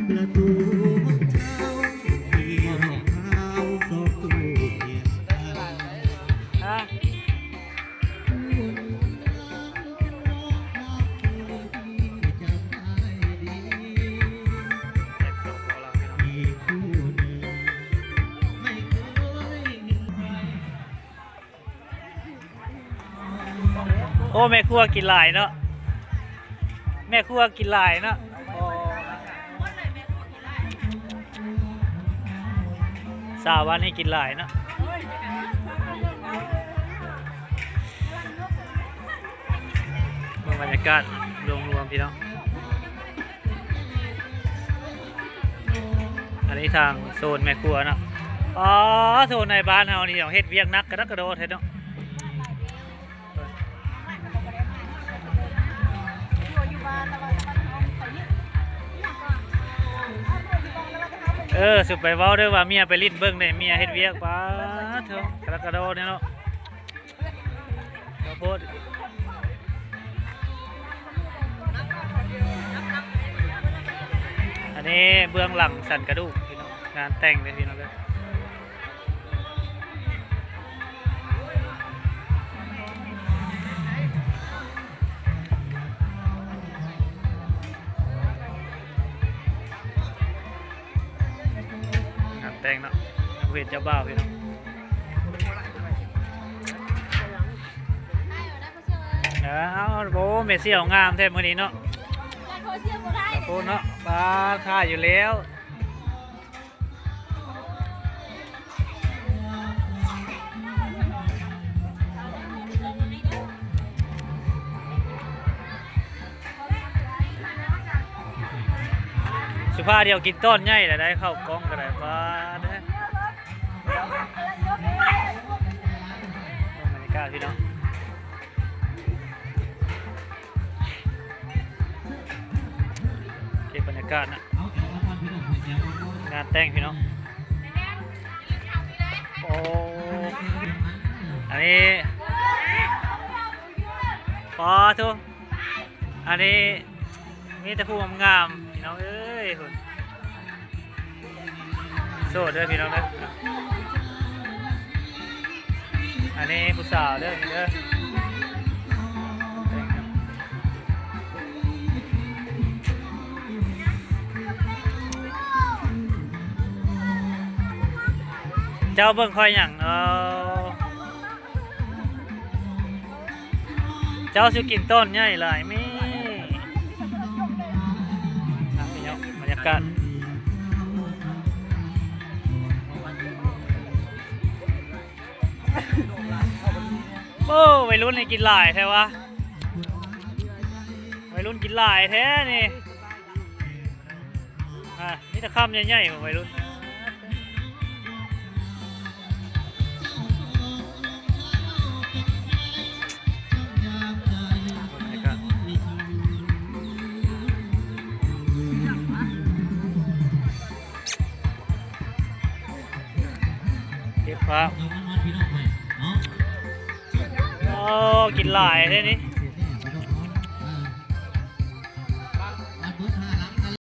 ປະຕູຂອງເຈົ້າ ມີຮອງເທ້າສອງຄູ່ ຮະ? ໂອ້ ແມ່ຄົວກິນຫຼາຍເນາະ ແມ່ຄົວກິນຫຼາຍເນາະ ສາວບ້ານນີ້ກິນຫຼາຍເນາະ. ເບິ່ງບັນຍາກາດລວມໆ ພີ່ນ້ອງ. ອັນນີ້ທາງໂຊນແມ່ຄົວເນາະ. ອໍ ໂຊນໃນບ້ານເຮົານີ້ເຮັດວຽກໜັກກະດັກກະດໍແທ້ເນາະ. ເອີ ສຸໄປເວົ້າເດີວ່າເມຍໄປຫຼິ້ນເບິ່ງເດ້ ເມຍເຮັດວຽກ ປາດໂທ້ ກະດັກກະດໍແທ້ເນາະ. ເຂົ້າໂພດ ອັນນີ້ເບື້ອງຫຼັງສັນກະດູກ ພີ່ນ້ອງ ງານແຕ່ງເດ້ ພີ່ນ້ອງເດີ. ງານແຕ່ງເນາະ ຜູ້ເຮັດເຈົ້າບ່າວ ພີ່ນ້ອງ. ອ້າວ ໂອ້ ແມ່ສ່ຽວງາມແທ້ມື້ນີ້ເນາະ. ໂອ້ເນາະ ປາດ ຖ່າຍຢູ່ແລ້ວ. ສຸພາດຽວກິນຕ້ອນໃຫຍ່ແລ້ວໄດ໋ ເຂົ້າກ້ອງກໍໄດ້ ປາດເດີ. ບັນຍາກາດ ພີ່ນ້ອງ ເກັບບັນຍາກາດນະ ງານແຕ່ງ ພີ່ນ້ອງ. ໂອ້ ອັນນີ້ ປາໂທ້ ອັນນີ້ມີແຕ່ຜູ້ງາມໆ ພີ່ນ້ອງເອີຍ ພຸ້ນ. ໂສດເດີພີ່ນ້ອງເດີ ອັນນີ້ຜູ້ສາວເດີ ນີ້ເດີ. ເຈົ້າເບິ່ງຂ້ອຍຫຍັງເນາະ? ເຈົ້າຊິກິນຕ້ອນໃຫຍ່ຫຼາຍແມ້. ອ່ະ ພີ່ນ້ອງ ບັນຍາກາດ ໂອ້ ໄວລຸ້ນນີ້ກິນຫຼາຍແທ້ວະ ໄວລຸ້ນກິນຫຼາຍແທ້ນີ້. ອ່າ ມີແຕ່ຄຳໃຫຍ່ໆ ຂອງໄວລຸ້ນ. ເກັບພາບ ໂອ້ ກິນຫຼາຍແທ້ນີ້.